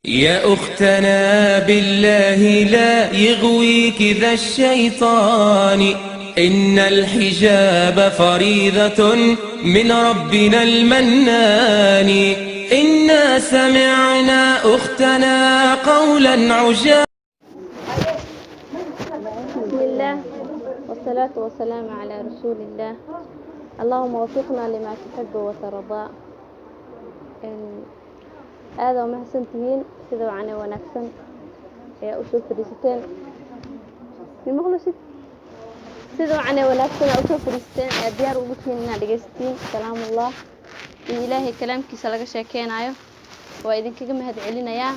يا أختنا بالله لا يغويك ذا الشيطان، إن الحجاب فريضة من ربنا المنان. إنا سمعنا أختنا قولا عجابا. بسم الله والصلاة والسلام على رسول الله. اللهم وفقنا لما تحب وترضى. Aada u mahadsantihiin sida wacan ee wanaagsan ee usoo fadhiisateen. Mimaqlusid? Sida wacan ee wanaagsan ee usoo fadhiisateen ee diyaar ugu tihiin inaad dhegeysatiin kalaamullah iyo Ilaahay kalaamkiisa laga sheekeynayo, waa idinkaga mahad celinayaa.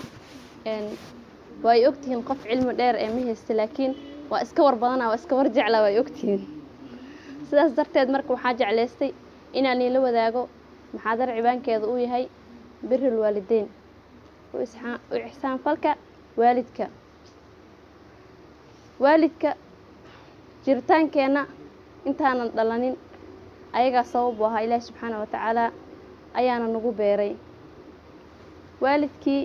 Waa ay ogtihiin qof cilmi dheer ee ma haysta, laakiin waa iska war badanaa, waa iska war jeclaa, waa ay ogtihiin. Sidaas darteed marka waxaa jeclaystay inaan iila wadaago muxaadaro cibaankeeda uu yahay birul waalideyn, u ixsaanfalka waalidka. Waalidka jiritaankeenna intaanan dhalanin ayagaa sabab u ahaa. Ilaahi subxaana wa tacaala ayaana nagu beeray. Waalidkii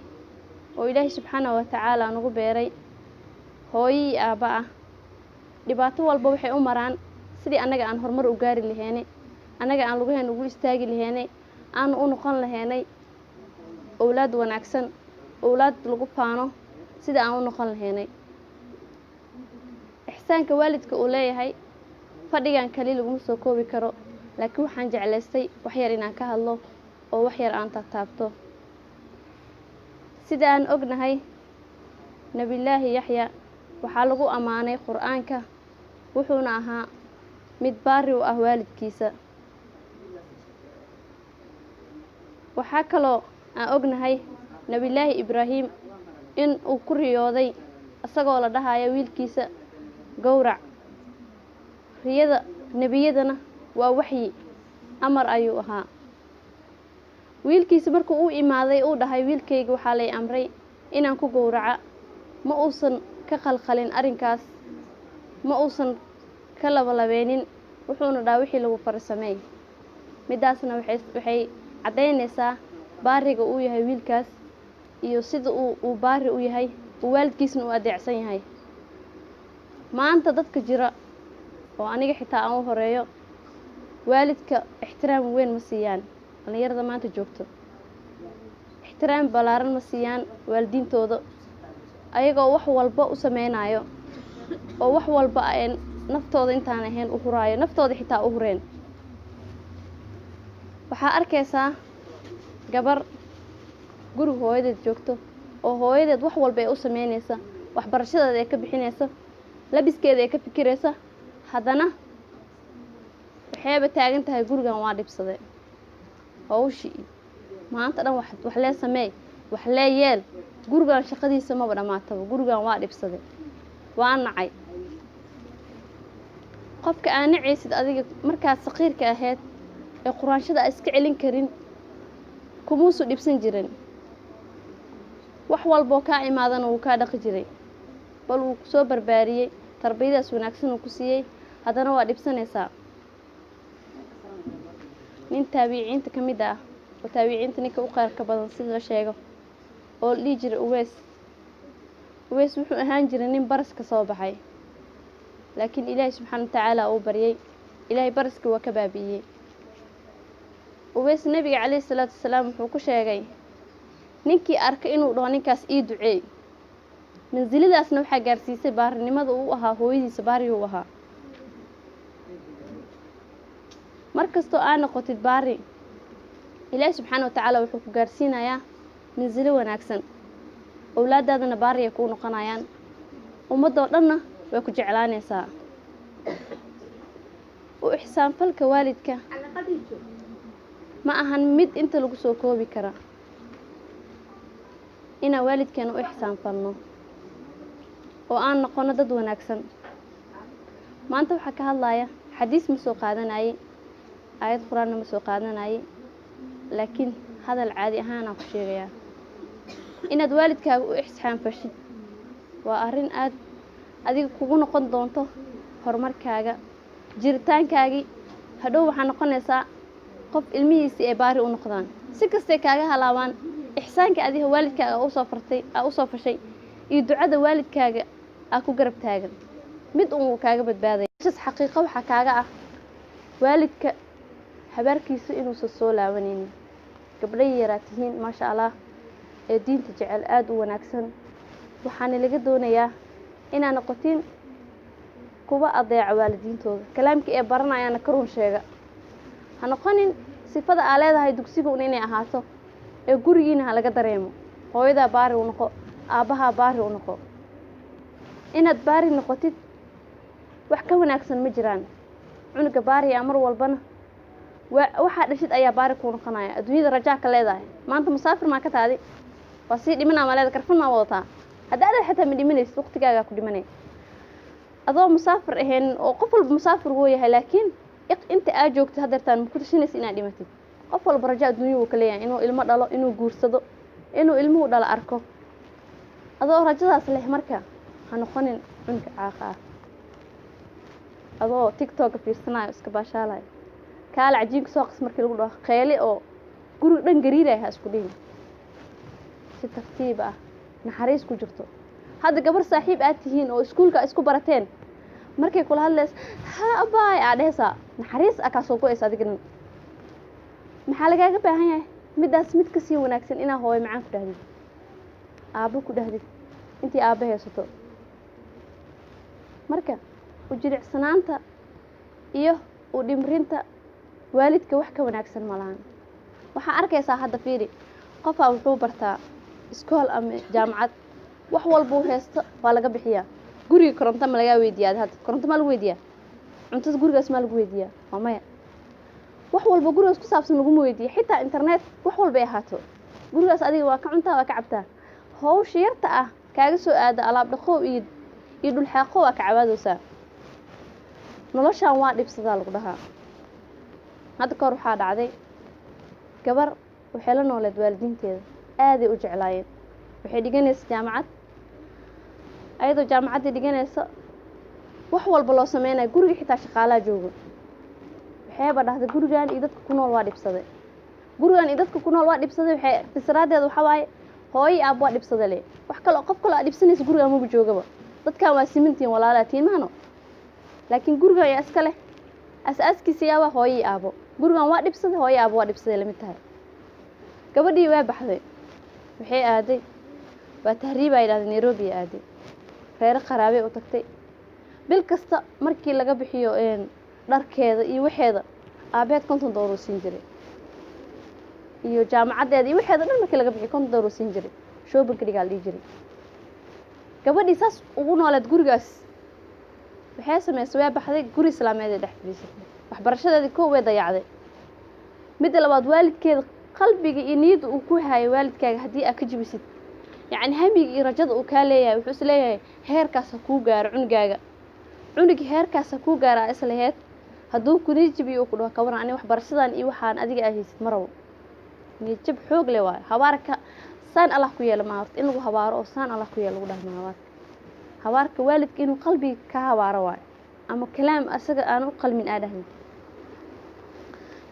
oo Ilaahi subxaana wa tacaala nagu beeray, hooyo iyo aabba ah, dhibaato walba waxay u maraan sidii annaga aan horumar u gaari laheynay, annaga aan lugaheena ugu istaagi laheynay, aanu u noqon laheynay owlaad wanaagsan, owlaad lagu faano sida aan u noqon laheynay. Ixsaanka waalidka uu leeyahay fadhigan kali laguma soo koobi karo, laakiin waxaan jeclaystay wax yar inaan ka hadlo oo wax yar aan taataabto. Sida aan ognahay, Nebillaahi Yaxya waxaa lagu ammaanay Qur-aanka, wuxuuna ahaa mid baari u ah waalidkiisa. Waxaa kaloo aan ognahay Nebillaahi Ibraahim in uu ku riyooday isagoo la dhahayo wiilkiisa gowrac. Riyada nebiyadana waa waxyi, amar ayuu ahaa. Wiilkiisa markuu u imaaday uu dhahay, "Wiilkayga waxaa lay amray inaan ku gowraca," ma uusan ka qalqalin arrinkaas, ma uusan ka labalabeynin, wuxuuna dhaha, "Wixii lagu farsamey." Midaasna waxay caddaynaysaa baariga uu yahay wiilkaas iyo sida uu baari u yahay, uu waalidkiisna u adeecsan yahay. Maanta dadka jira oo aniga xitaa aan u horeeyo, waalidka ixtiraam weyn ma siiyaan. Dhallinyarada maanta joogto ixtiraam ballaaran ma siiyaan waalidiintooda, ayagoo wax walba u sameynayo oo wax walba ay naftooda intaan ahayn u huraayo, naftooda xitaa u hureen. Waxaa arkaysaa gabar guriga hooyadeed joogto oo hooyadeed wax walba ay u sameynaysa, waxbarashadeeda ay ka bixinaysa, labiskeeda ay ka fikiraysa, haddana waxayba taagan tahay, "Gurigan waa dhibsaday, hawshii maanta dhan wax lee sameey, wax lee yeel, gurigan shaqadiisa maba dhammaataba, gurigan waa dhibsaday, waa nacay." Qofka aa nacaysid adiga markaad saqiirka ahayd ee quraanshada aa iska celin karin kumuusu dhibsan jirin, wax walboo kaa imaadana wuu kaa dhaqi jiray, bal wuu kusoo barbaariyey, tarbiyadaas wanaagsan uu ku siiyey, haddana waa dhibsanaysaa. Nin taabiciinta ka mid ah oo taabiciinta ninka u qeyrka badan sida la sheego oo la dhihi jiray Uweys. Uweys wuxuu ahaan jiray nin baras ka soo baxay, laakiin Ilaahay subxaana wa tacaala uu baryay, Ilaahay baraskii waa ka baabi'iyey. Uweys Nebiga calayhi salaatu wasalaam wuxuu ku sheegay ninkii arka inuu dhaho, "Ninkaas ii duceey." Mansiladaasna waxaa gaarsiisay baarinimada uu ahaa hooyadiisa baari uu ahaa. Mar kastoo aa noqotid baari, Ilaahi subxaana wa tacaala wuxuu ku gaarsiinayaa mansilo wanaagsan, owlaadaadana baariyay kuu noqonayaan, ummaddoo dhanna way ku jeclaanaysaa. U ixsaanfalka waalidka ma ahan mid inta lagu soo koobi kara. Inaan waalidkeena u ixsaanfalno oo aan noqono dad wanaagsan. Maanta waxaa ka hadlaya, xadiis ma soo qaadanaye, aayad qur-aanna ma soo qaadanaye, laakiin hadal caadi ahaanaan ku sheegayaa. Inaad waalidkaaga u ixsaanfashid waa arrin aad adiga kugu noqon doonto horumarkaaga, jiritaankaagii. Hadhow waxaa noqonaysaa qof ilmihiisii ay baari u noqdaan, si kastay kaaga halaabaan. Ixsaanka adiga waalidkaaga usoo fartay, aa usoo fashay, iyo ducada waalidkaaga aa ku garab taagan, mid un wuu kaaga badbaadaya. Meeshaas xaqiiqo waxaa kaaga ah waalidka habaarkiisa inuusan soo laabanaynin. Gabdho yaraa tihiin, maasha Allah, ee diinta jecel, aada u wanaagsan. Waxaana laga doonayaa inaad noqotiin kuwa adeeca waalidiintooda, kalaamkii ee baranayaana ka run sheega. Ha noqonin sifada aa leedahay dugsiga un inay ahaato, ee gurigiina ha laga dareemo. Hooyadaa baari u noqo, aabbahaa baari u noqo. Inaad baari noqotid wax ka wanaagsan ma jiraan. Cunuga baari a mar walbana waxaa dhashid ayaa baari kuu noqonaya. Adduunyada rajaa ka leedahay. Maanta musaafir maa ka taadi, waa sii dhimanaa, maa leedahay, karfan maa wadataa. Hadda adad xataa ma dhimanaysid, waqtigaagaa ku dhimanay adoo musaafir ahayn, oo qof walba musaafir wuu yahay. Laakiin inta aad joogtid hadeertaan ma ku tashanaysa inaad dhimatid. Qof walba rajo adduunya wuu ka leeyahay, inuu ilmo dhalo, inuu guursado, inuu ilmuhu dhalo arko. Adoo rajadaas leh marka ha noqonin cunka caaqa ah, adoo TikToka fiirsanayo, iska baashaalayo, kaala cajiinka soo qas markii lagu dhaho qeeli oo guriga dhan gariiraya ha isku dhihin. Si tartiib ah, naxariis ku jirto. Hadda gabar saaxiib aad tihiin oo iskuulka isku barateen, markay kula hadlaysa "Ha abaay" aa dhehaysaa, naxariis aa kaa soo go-aysa. Adiga dhan maxaa lagaaga baahan yahay? Middaas mid kasii wanaagsan inaa hooyo macaan ku dhahdid, aabbo ku dhahdid, intii aabbo haysato. Marka u jilicsanaanta iyo u dhimrinta waalidka wax ka wanaagsan ma lahan. Waxaa arkaysaa hadda, fiiri, qofaa wuxuu bartaa iskool ama jaamacad, wax walbuu haysto waa laga bixiyaa. Guriga koronto ma lagaa weydiiyaa? Hadda koronto maa lagu weydiiyaa? Cuntada gurigaas maa lagu weydiiyaa? Waa maya. Wax walba gurigaas ku saabsan laguma weydiiya, xitaa internet, wax walbay ahaato. Gurigaas adiga waa ka cuntaa, waa ka cabtaa. Hawsha yarta ah kaaga soo aada, alaab dhaqoow iyo dhulxaaqow, waa ka cawaadeysaa. Noloshaan waa dhibsadaa lagu dhahaa. Hadda kahor waxaa dhacday gabar waxay la nooleed waalidiinteeda, aaday u jeclaayeen. Waxay dhiganaysa jaamacad. Ayadoo jaamacaddii dhiganaysa, wax walba loo sameynayo, guriga xitaa shaqaalaha joogo, waxayba dhahday: "Gurigan iyo dadka ku nool waa dhibsaday, gurigan iyo dadka ku nool waa dhibsaday." Waxay fasiraadeeda waxaa waaye hooyo iyo aab waa dhibsada le. Wax kale, qof kaloo aad dhibsanaysa gurigan maba joogaba. Dadkan waa simintiin, walaalaa tiimaano, laakiin gurigan ayaa iska leh, as-aaskiisa yaaba hooyo iyo aabo. Gurigan waa dhibsaday, hooyo aabo waa dhibsaday lamid tahay. Gabadhii waa baxday, waxay aaday, waa tahriibaa yidhahday, Nairobi aaday, reero qaraabay u tagtay. Bil kasta markii laga bixiyo dharkeeda iyo waxeeda, aabeed $50 uu siin jiray, iyo jaamacaddeeda iyo waxeeda dhan markii laga bixiyo $50 uu siin jiray. Shopping-ka dhigaa la dhihi jiray. Gabadhii saas ugu nooleed gurigaas, waxay samaysay, waa baxday, guri islaameed ay dhex fadhiisatay. Waxbarashadeedii kow way dayacday. Midda labaad, waalidkeeda qalbiga iyo niyadda uu ku hayo waalidkaaga haddii aad ka jibisid, yacni hamiga iyo rajada uu kaa leeyahay, wuxuu is leeyahay heerkaas ha kuu gaaro cunugaaga. Cunugii heerkaas ha kuu gaaro aa islaheed, hadduu kunii jibiyo uu ku dhaho: "Kawaran, ani waxbarashadan iyo waxaan adiga aa haysid ma rabo," niyad jab xoog leh waayo. Habaarka saan Allah ku yeelo maa horta in lagu habaaro oo saan Allah ku yeelo lagu dhaha maa. Habaarka waalidka inuu qalbiga ka habaaro waayo, ama kalaam asaga aan u qalmin aa dhahdid.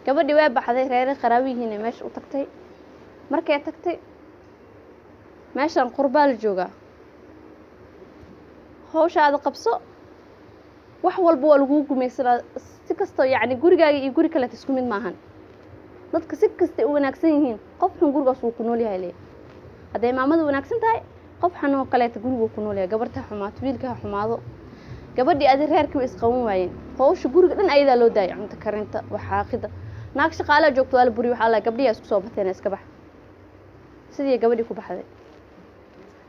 Gabadhii waa baxday, reere qaraabihiina meesha u tagtay. Markay tagtay meeshan, qurbaa la joogaa, hawshaada qabso, wax walba waa laguu gumaysanaa. Si kastoo yacni gurigaaga iyo guri kaleeta isku mid maahan. Dadka si kastay u wanaagsan yihiin, qof xun gurigaas wuu ku nool yahay le. Hadday maamada wanaagsan tahay, qof xun oo kaleeta guriguu ku nool yahay. Gabarta ha xumaato, wiilka ha xumaado. Gabadhii adi reerkii way isqaban waayeen. Hawsha guriga dhan ayadaa loo daayay, cunto karinta, waxaaqida. Naag shaqaalaa joogto waa la buriy. Waxaa la gabdhiyaa isku soo bateen, iska bax. Sidii gabadhii ku baxday,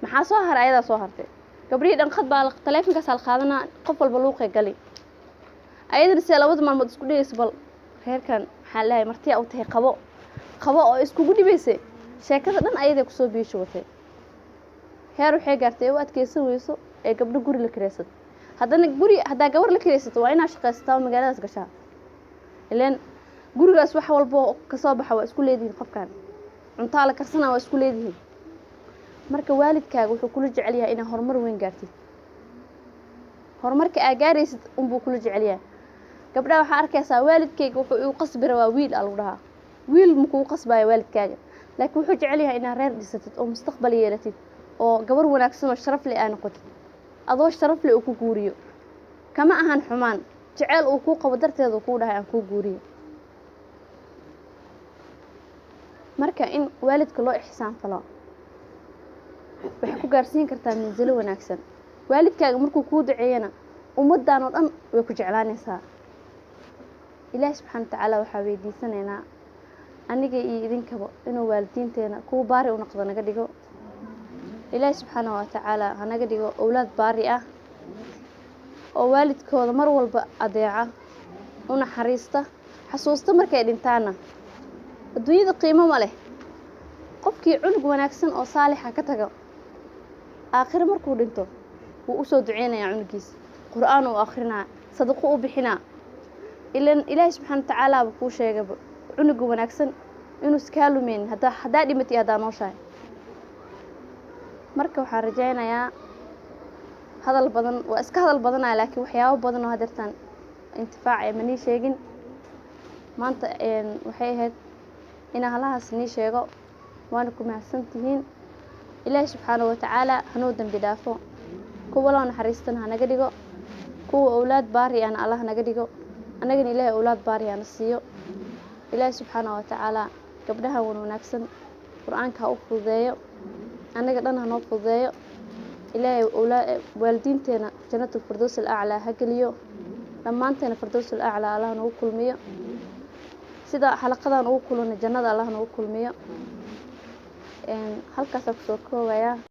maxaa soo haray? Ayadaa soo hartay. Gabdhihii dhan khad baa taleefonkaasaa la qaadanaa, qof walba luuqay gali. Ayadana see labada maalmood isku dhigaysa, bal reerkan maxaa leeyahay, martiya u tahay, qabo qabo oo iskugu dhibaysay. Sheekada dhan ayaday kusoo biisho watay. Heer waxay gaartay ee u adkeysan weyso ee gabdho guri la kiraysato. Haddana guri haddaa gabar la kiraysato, waa inaad shaqaysataa oo magaaladaas gashaa, ileen gurigaas wax walbo kasoo baxa waa isku leedihiin. Qofkan cuntaa la karsanaa waa isku leedihiin. Marka waalidkaaga wuxuu kula jecel yahay inaad horumar weyn gaartid. Horumarka aa gaaraysid unbuu kula jecel yahay. Gabdhaha waxaa arkaysaa: "Waalidkayga wuxuu igu qasbi rabaa wiil," aa lagu dhahaa. Wiil makuu qasbayo waalidkaaga. Laakiin wuxuu jecel yahay inaad reer dhisatid oo mustaqbal yeelatid oo gabar wanaagsan oo sharaf leh aa noqotid, adoo sharaf leh uu ku guuriyo. Kama ahan xumaan, jeceyl uu kuu qabo darteed uu kuu dhahay aan kuu guuriyo. Marka in waalidka loo ixsaan falo waxay ku gaarsiin kartaa manzilo wanaagsan. Waalidkaaga markuu kuu duceeyana ummaddan oo dhan way ku jeclaanaysaa. Ilaahi subxaana watacaala waxaa weydiisanaynaa aniga iyo idinkaba inuu waalidiinteena kuwa baari u noqdo naga dhigo. Ilaahi subxaana watacaala hanaga dhigo owlaad baari ah oo waalidkooda mar walba adeeca, u naxariista, xasuusta markay dhintaana. Adduunyada qiimo ma leh. Qofkii cunug wanaagsan oo saalixa ka tago, aakhiro markuu dhinto wuu usoo duceynayaa cunugiisa, qur-aan uu akhrinaa, sadaqo u bixinaa. Ilan Ilaahi subxaana watacaalaaba kuu sheegaba cunuga wanaagsan inuus kaa lumeynin haddaa dhimatay, haddaa nooshahay. Marka waxaan rajeynayaa hadal badan waa iska hadal badanaya, laakiin waxyaabo badan oo hadeertaan intifaac ee ma nii sheegin maanta. Waxay ahayd inaan halahaas nii sheego, waana ku mahadsantihiin. Ilaahi subxaana watacaala hanuu dembi dhaafo, kuwa loo naxariistana hanaga dhigo, kuwa owlaad baari ana Allah naga dhigo, annagana Ilaahay owlaad baari hana siiyo. Ilaahi subxaana watacaala gabdhaha wan wanaagsan qur-aanka ha u fududeeyo, annaga dhan hanoo fududeeyo. Ilaahay waalidiinteena jannatul firdows al aclaa ha geliyo, dhammaanteena firdows al aclaa Allah nagu kulmiyo. Sida xalaqadan ugu kulana jannada Allah nagu kulmiyo. Halkaasaan kusoo koobayaa.